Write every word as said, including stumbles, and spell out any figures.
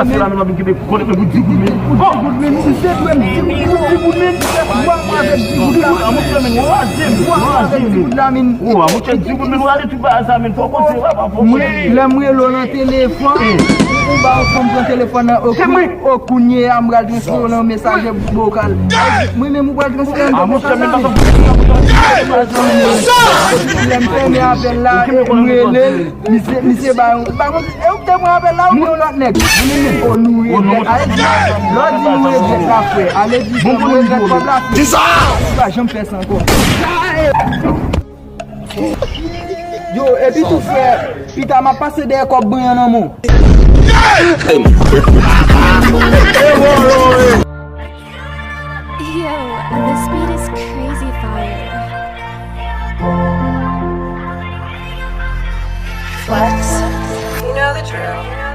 pase la, men w ap vin kenbe kòlèt mwen pou di goud men. Pou di goud men, si se dwe m di goud, di goud men. Mwen, mwen avèk di goud la. An monchè, men, w raze m, w raze m. Di goud la, men. O, an monchè, di goud men, w rale tout bagay sa, men, fò w koze, papa, fò w koze. Lè m rele w nan telefòn, ou ba yon fanm pran telefòn nan, o, o, kounye a, m pral transfere w nan yon mesaje vokal. Mwen menm, ou pral transfere l nan vokal la, men. Lè m fèmen apèl la, m rele l. Misye, misye ba yon, ba yon, e ou te pran apèl la oubyen yon lòt nèg? O, nou regrèt. Ale di, lè w di nou regrèt la, frè. Ale di, nou regrèt kòb la, frè. Ou pa janm fè sa ankò. Yo, epi tou, frè, pita m ap pase dèyè kòb banyan nan men w. Yo, this beat is crazy fire. Flex, you know the drill.